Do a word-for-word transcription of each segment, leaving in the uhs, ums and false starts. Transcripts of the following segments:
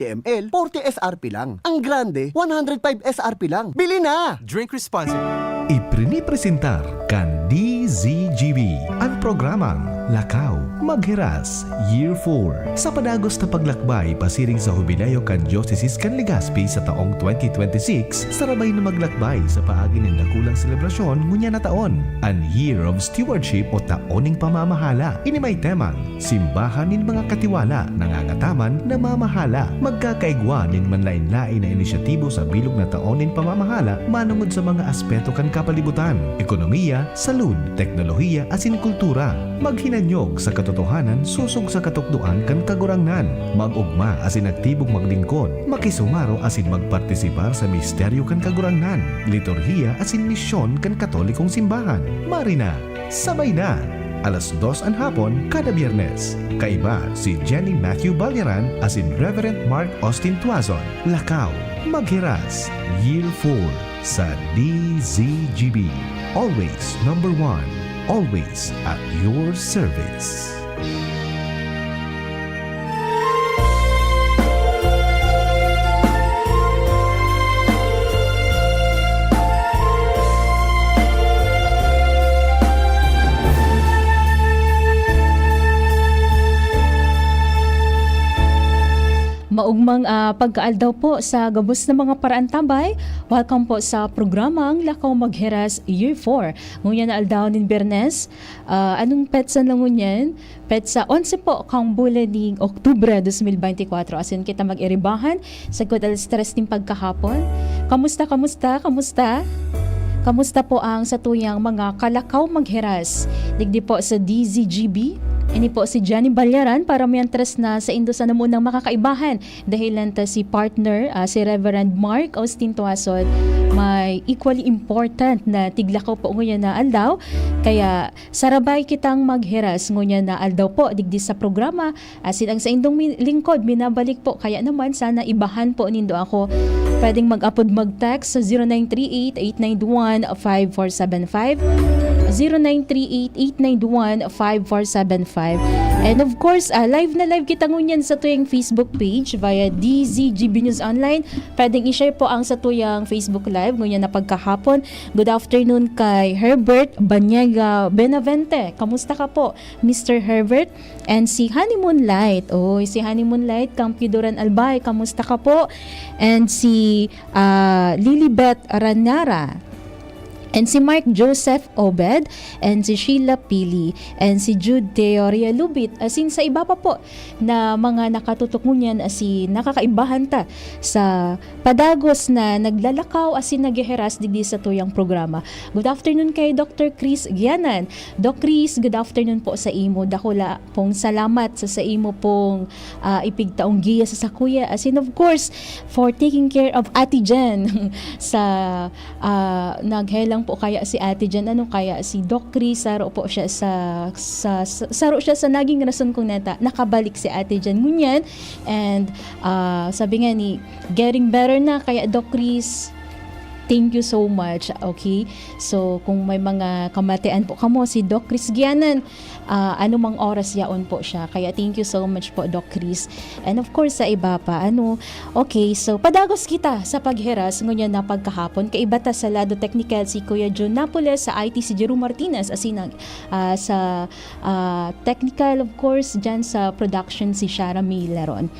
M L, forty S R P lang. Ang grande, one hundred five S R P lang. Bili na! Drink responsibly. Iprinipresentar kan D Z G B an programang Lakaw Maghiras Year four. Sa padagos na paglakbay pasiring sa Hubileo kan Diocese kan Legazpi sa taong twenty twenty-six, sarabay na maglakbay sa paagi nin dakulang selebrasyon ngunyan na taon, an Year of Stewardship o Taon nin Pamamahala. Ini may temang Simbahan nin mga katiwala, nangangataman, namamahala, magkakaigwa nin manlaen-laen na inisyatibo sa bilog na taon nin pamamahala manongod sa mga aspeto kan kapalibutan, ekonomiya, salud, teknolohiya asin kultura. Maghinanyog sa katotohanan sosog sa katukdoan kan Kagurangnan. Mag-ogma asin aktibong maglingkod, makisumaro asin magpartisipar sa misteryo kan Kagurangnan, liturhiya asin misyon kan Katolikong Simbahan. Marina! Sabay na! Alas dos an hapon kada Biyernes. Kaiba si Jenny Matthew Balyaran asin Reverend Mark Austin Tuazon. Lakaw, maghiras, Year four sa D Z G B. Always number one. Always at your service. Maugmang ah, pagkaaldaw po sa gabos na mga paraantabay. Welcome po sa programang Lakaw Magheras Year four. Ngunyan na aldaw nin Biyernes, ah, anong petsa na ngunyan? Petsa onse po kang bulan ning Oktubre dos mil beintikwatro. Asin kita mag-iribahan sagkod alas tres nin pagkahapon. Kamusta, kamusta, kamusta? Kamusta po ang satuyang mga kalakaw magheras digdi po sa D Z G B? Ini po si Jenny Balyaran para mientras na saindo sana munang makakaibahan dahilan ta si partner, ah, si Reverend Mark Austin Tuason, may equally important na tiglakaw po ngunyan na aldaw. Kaya sarabay kitang magheras ngunyan na aldaw po digdi sa programa. Asin ang saindong mi- lingkod, minabalik po. Kaya naman, sana ibahan po nindo ako. Pwedeng mag-apod mag-text sa zero nine three eight, eight nine one, five four seven five, zero nine three eight, eight nine one, five four seven five. And of course, ah, live na live kita ngunyan sa tuyang Facebook page via D Z G B News Online. Pwedeng i-share po ang sa tuyang Facebook Live ngunyan na pagkahapon. Good afternoon kay Herbert Banyega Benavente. Kamusta ka po, Mister Herbert? And si Honeymoon Light. Oy, si Honeymoon Light, Kampidoran Albay, kamusta ka po? And si ah, Lilibet Ranara. And si Mark Joseph Obed, and si Sheila Pili, and si Jude Teoria Lubit, asin sa iba pa po na mga nakatutok ngunyan, asin nakakaibahan ta sa padagos na naglalakaw asin nagheheras digdi sa tuyang programa. Good afternoon kay Doctor Chris Gianan. Doc Chris, good afternoon po sa imo. Dakula pong salamat sa, sa imo pong ah, ipigtaong giya sa sakuya. Asin of course, for taking care of Ate Jen sa ah, naghelang po kaya si Ate Jen, ano kaya si Doc Chris, saro po siya sa, sa, sa saro siya sa naging rason kung nata, nakabalik si Ate Jen ngunyan. And ah, sabi nga ni, getting better na, kaya Doc Chris, thank you so much. Okay? So, kung may mga kamatian po kamo, si Doc Chris Gianan, ah, anumang oras yaon po siya. Kaya thank you so much po, Doc Chris. And of course, sa iba pa, ano, okay, so padagos kita sa pagheras ngunyan na pagkahapon. Kaiba ta sa lado teknikal si Kuya Jun Napoles, sa I T si Jerome Martinez, asin ang, ah, sa ah, technical, of course, dyan sa production si Shara May Laron.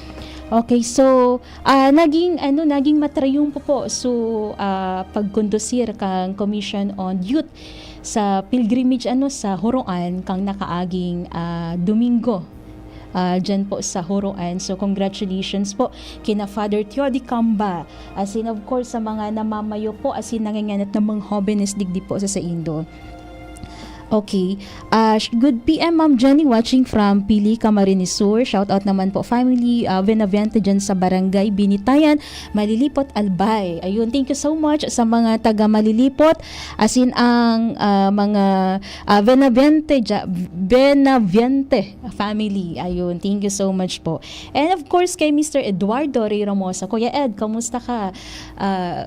Okay, so ah, naging ano, naging matrayumpo po so ah, pagkondusir kang Commission on Youth sa pilgrimage ano sa Horoan kang nakaaging ah, Domingo. Ah, dyan po sa Horoan. So congratulations po kina Father Theo de Camba. Asin of course sa mga namamayo po asin nanganganat na mga hobenes digdi po sa saindo. Okay. Ah, sh- good P M, Ma'am Jenny, watching from Pili, Camarines Sur. Shout out naman po, family, ah, Benaviente dyan sa Barangay Binitayan, Malilipot, Albay. Ayun, thank you so much sa mga taga Malilipot. Asin ang ah, mga ah, Benaviente, dya, Benaviente family. Ayun, thank you so much po. And of course, kay Mister Eduardo Ray Ramosa. Kuya Ed, kamusta ka? Ah,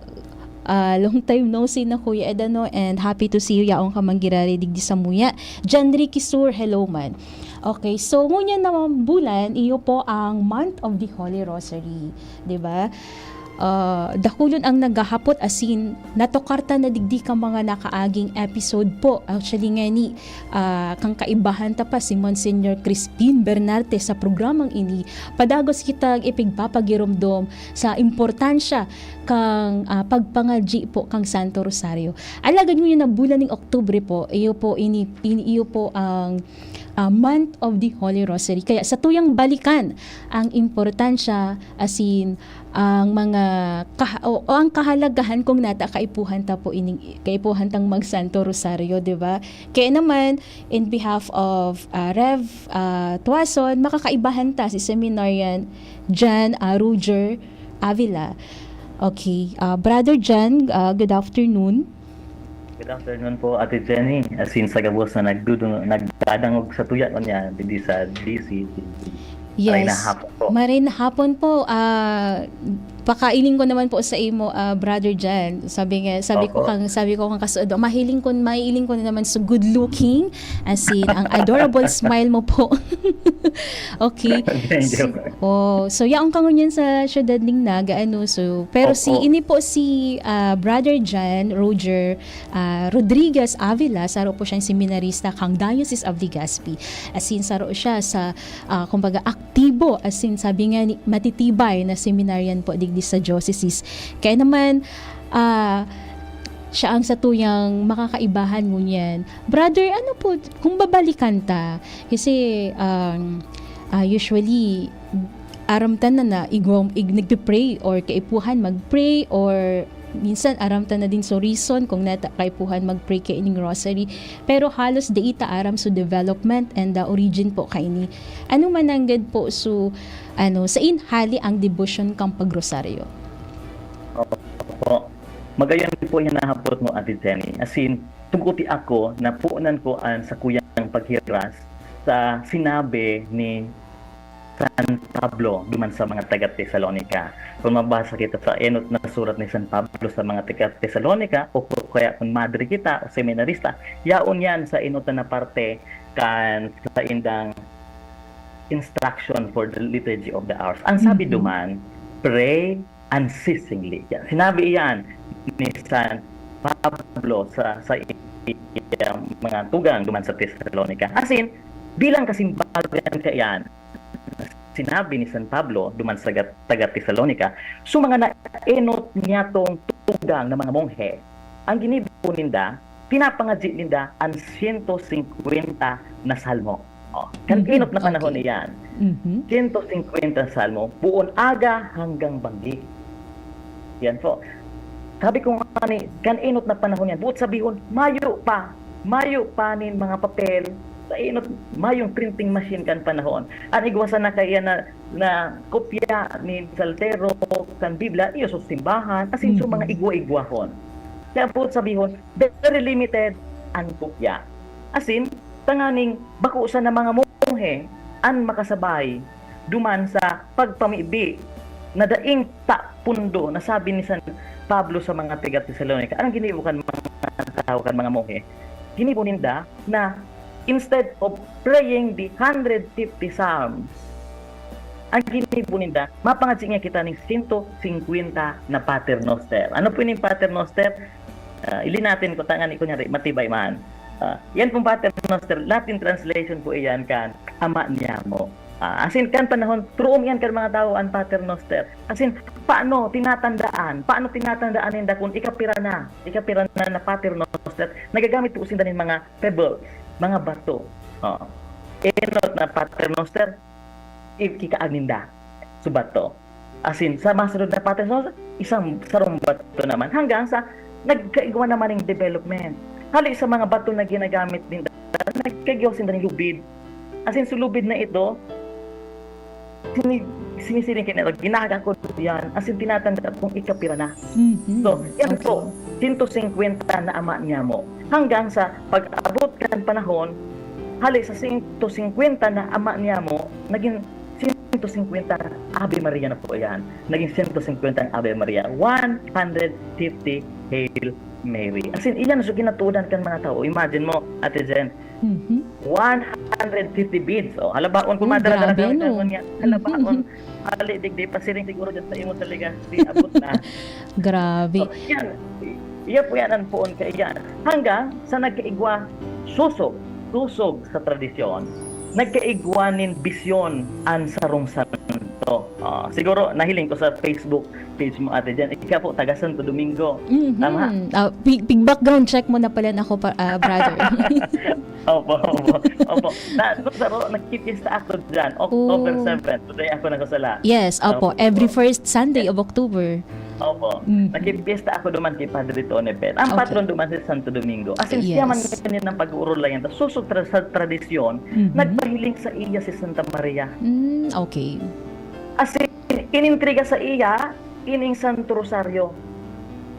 ah, long time no see na, Kuya Ed, ano, and happy to see you yaon ka man giraray digdi samuya. John Ricky Sur, hello man. Okay, so ngunyan na bulan, iyo po ang Month of the Holy Rosary, di ba? Ah, dakulon ang naghahapot asin natukar ta na digdi kan mga nakaaging episode po. Actually ngani, ah, kan kaibahan ta pa si Monsignor Crispin Bernarte sa programang ini, padagos kita ipigpapagiromdom sa importansya kan, ah, pagpangadyi po kan Santo Rosario. Alagad ngunyan na bulan ning Oktubre po, iyo po ini, ini iyo po ang, ah, Month of the Holy Rosary. Kaya satuyang balikan ang importansya asin ang mga kaha-, o, o ang kahalagahan kung nata kaipuhan ta po ining, kaipuhan tang mag-Santo Rosario, di ba? Kaya naman, in behalf of, ah, Rev, ah, Tuason, makakaibahan ta si Seminarian John, ah, Roger Avila. Okay, ah, Brother John, ah, good afternoon. Good afternoon po, Ate Jenny. Asin sa gabos na nagdudun-, nagdadangog sa tuya ko niya, digdi sa D C. Maray na Yes. hapon po. Maray na hapon po. Ah, pakailing ko naman po sa imo, ah, Brother Jan. Sabi nga, sabi ko Opo. kang, sabi ko kang kasuod, mahiling ko, mailing ko na naman sa good looking, as in, ang adorable smile mo po. Okay. Thank you. Oh, so yaon ka ngunyan sa siyudad ning Naga, ano, so, pero si, Opo. ini po si, ah, Brother Jan Roger, ah, Rodriguez Avila, saro po siyang seminarista kang Diocese of Legazpi. As in, saro siya sa, ah, kumbaga, aktibo, as in, sabi nga ni, matitibay na seminarian po digdi sa diocese. Kaya naman, ah, siya ang satuyang makakaibahan ngunyan. Brother, ano po, kung babalikan ta, kasi, um, ah, usually, aram ta na, na igwa-, ig-, nagpe-pray or kaipuhan mag-pray or minsan aram ta na din so reason kung nata kaipuhan mag-pray kaining rosary. Pero halos dai ta aram so development and the origin po kaini. Ano man nanggad po so, ano, sain hali ang devotion kang pagrosaryo? Opo. Magayon po yung nahapot mo, Ate Jenny. As in, tungkuti ako, napunan ko an sakuyang paghiras sa sinabi ni San Pablo duman sa mga taga Tesalonica. Kung mabasa kita sa enot na surat ni San Pablo sa mga taga Tesalonica, o ku-, kaya kung madre kita o seminarista, yaon yan sa enot na parte kan saindang instruction for the liturgy of the hours. Ang sabi Mhm. duman, pray unceasingly. Yan. Sinabi iyan ni San Pablo sa, sa iyang mga tugang duman sa Tesalonica. As in, bilang kasimbagan kaiyan, sinabi ni San Pablo duman sa ga-, taga Tesalonica, so mga naenot niyatong tugang na mga monghe, ang ginibo ninda, pinapangadyi ninda an sento singkwenta na salmo. Oh, kan Mhm. enot na panahon Okay. iyan, Mhm. sento singkwenta salmo, poon aga hanggang banggi. Yan po. Sabi ko nga ni, kan enot na panahon yan, buot sabihon, mayo pa, mayo pa nin mga papel, sa enot, mayong printing machine kan panahon. An igwa sana kaiyan na, na kopya ni Saltero kan Biblia, iyo sa simbahan, as in, so Mhm. mga igwa-igwahon. Kaya buot sabihon, very limited an kopya. As in, tanganing bako sana mga monghe an makasabay duman sa pagpamibi na daing ta pundo na sabi ni San Pablo sa mga taga Tesalonica. Anong ginibo kan mga tao, kan mga monghe? Ginibo ninda na instead of praying the hundred fifty psalms, ang ginibo ninda, mapangadyi niya kita ning sento singkwenta na Pater Noster. Ano po yung Pater Noster? Ah, ili natin, kung tangan, kunyari, matibay man. Ah, yan pong Pater Noster, Latin translation po iyan kan Ama Niamo. Ah, as in, kan panahon, turuon iyan kan mga tao ang Pater Noster. As in, paano tinatandaan? Paano tinatandaan ninda kung ikapira na? Ikapira na na Pater Noster? Nagagamit po sinda nin mga pebbles, mga bato. Oh. Enot na Pater Noster, i-, kikaag ninda. Subato. As in, sa masunod na Pater Noster, isang sarong bato naman. Hanggang sa nagkaigwa naman ng development. Hali sa mga bato na ginagamit ninda, nagkaigwa sinda ng lubid. As in, so lubid na ito, sini-, sinisiring kayo nila, ginagakod yan. As in, tinatanda kung ikapira na. Mhm. So, yan Okay. po, sento singkwenta na Ama Niamo. Hanggang sa pag-abot kan panahon, hali sa sento singkwenta na Ama Niamo, naging sento singkwenta Ave Maria na po yan. Naging sento singkwenta ang Ave Maria. One hundred fifty Hail Mary. As in, iyan so ginatudan kan mga tao. Imagine mo, Ate Jen, Mhm. one hundred fifty beads. O, halabaon ko, Oh, madara-dara grabe, na no? niya. Halabaon. Hali, digdi, pasiring siguro dyan sa imo sa Legazpi, abot na. Grabe. So, yan. Iya po yan ang poon kaiyan. Hanggang sa nagkaigwa, susog, susog sa tradisyon, nagkaigwa nin bisyon an sarong santo. Ah, siguro, nahiling ko sa Facebook page mo, Ate Jen. Ikaw po, taga Santo Domingo. Mhm. Tama? Ah, pig, pig background check mo na pala ako, pa, ah, brother. Opo, opo. Opo. Na, no, sa ro, nagpipiesta ako dyan. October Oh. seven. Today ako nakasala. Yes, opo. Opo. Every first Sunday of October. Opo. Mhm. Nagpipiesta ako duman kay Padre Tone Pet. Ang Okay. patron duman si Santo Domingo. As in, siya man Yes. yun ang pag-uurulayan. Tapos susog tra- sa tradisyon, Mhm. nagpahiling sa iya si Santa Maria. Mm, okay. As in, inintriga sa iya, ining Santo Rosario.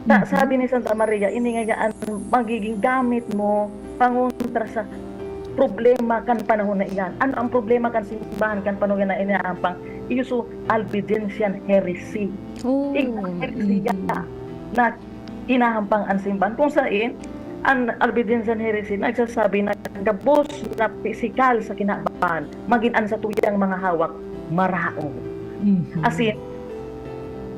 Ta, Mhm. sabi ni Santa Maria, ini nga yan magiging gamit mo pangontra sa problema kan panahon na iyan. Ano ang problema kan simbahan kan panahon na inahampang? Iyo so Albigensian heresy. Oh, Igwa heresy mhm. na inahampang an simbahan. Kung sain, an Albigensian heresy nagsasabi na gabos na pisikal sa kinaban, magin an satuyang mga hawak, maraog. Mhm. As in,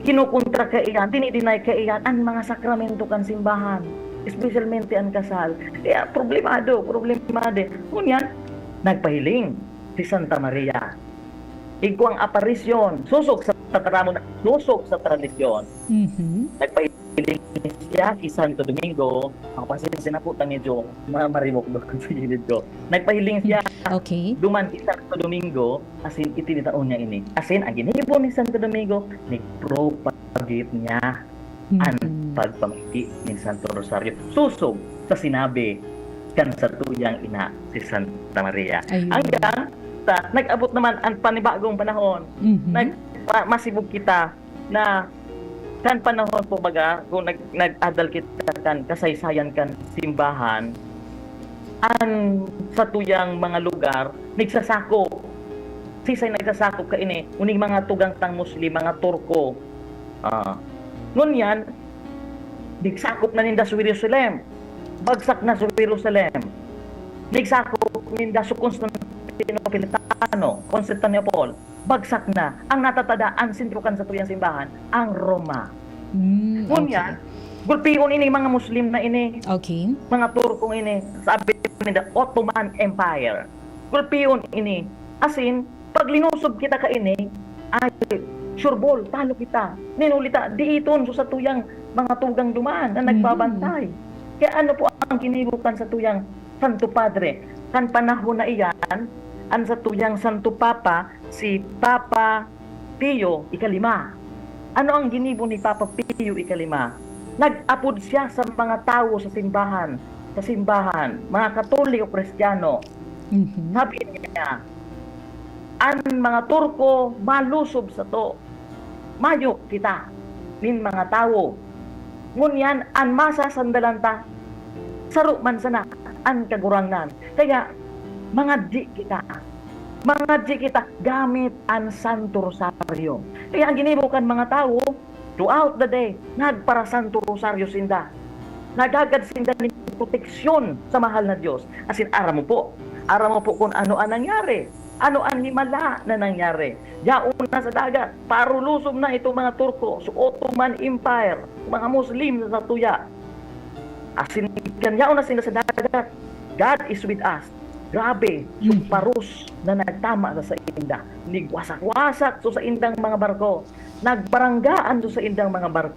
kinukontra kaiyan, dinidinay kaiyan an mga sakramento kan simbahan, espesyalmente an kasal. Kaya problemado, problemado. Ngunyan, nagpahiling si Santa Maria. Igwang aparisyon, susog sa taramon, susog sa tradisyon. Mhm. Nagpahiling siya ki Santo Domingo. Ang pasensya na po, ta medyo ma- marimok doon sa gilid ko. Nagpahiling siya Okay. duman ki Santo Domingo, as in, itinitaon niya ini. As in, ang ginibo ni Santo Domingo, nag-propagate niya an Mhm. pagpamati ni Santo Rosario. Susog sa sinabi kan satuyang ina, si Santa Maria. Ayun. Hanggang sa nag-abot naman ang panibagong panahon. Mhm. Nag, ma- masibog kita na kan panahon po baga, kung nag, nag-adal kita kan kasaysayan kan simbahan, an satuyang mga lugar, nagsasakop. Sisay nagsasakop kaini, uning mga tugang tang Muslim, mga Turko. Ah. Ngunyan, nagsakop na ninda sa Jerusalem. Bagsak na sa Jerusalem. Nagsakop ninda sa Constantinopolitano, Constantinople. Bagsak na. Ang natatada, ang sentro kan satuyang simbahan, ang Roma. Mm, Ngunyan, okay. Gulpion ini mga Muslim na ini, Okay. mga Turkong ini, sabi ninda, Ottoman Empire. Gulpion ini. As in, pag linusob kita kaini, ay, sure ball, talo kita. Nin huli ta, diiton so satuyang mga tugang duman na Mhm. nagbabantay. Kaya ano po ang ginibo kan satuyang Santo Padre? Kan panahon na iyan, ang satuyang Santo Papa, si Papa Pio ikalima. Ano ang ginibo ni Papa Pio ikalima? Nag-apod siya sa mga tawo sa simbahan, sa simbahan, mga Katoliko, Kristiyano. Mhm. Sabi niya, "An mga Turko malusob sato. Mayo kita nin mga tawo. Ngunyan, an masasandalan ta, saro man sana an Kagurangnan. Kaya, mangadyi kita. Mangadyi kita gamit an Santo Rosario." Kaya ang ginibo kan mga tawo, throughout the day, nagpara-Santo Rosario sinda. Naghagad sinda nin proteksyon sa mahal na Dios. As in, aram mo po, aram mo po kung ano ang nangyari. Ano ang himala na nangyari? Yaon na sa dagat, parulosom na itong mga Turko, sa Ottoman Empire, mga Muslim na satuya. As in, kan yaon na sinda sa dagat, "God is with us." Grabe, so Mhm. paros na nagtama sa sainda. Nigwasak-wasak so saindang mga barko. Nagbaranggaan so saindang mga barko.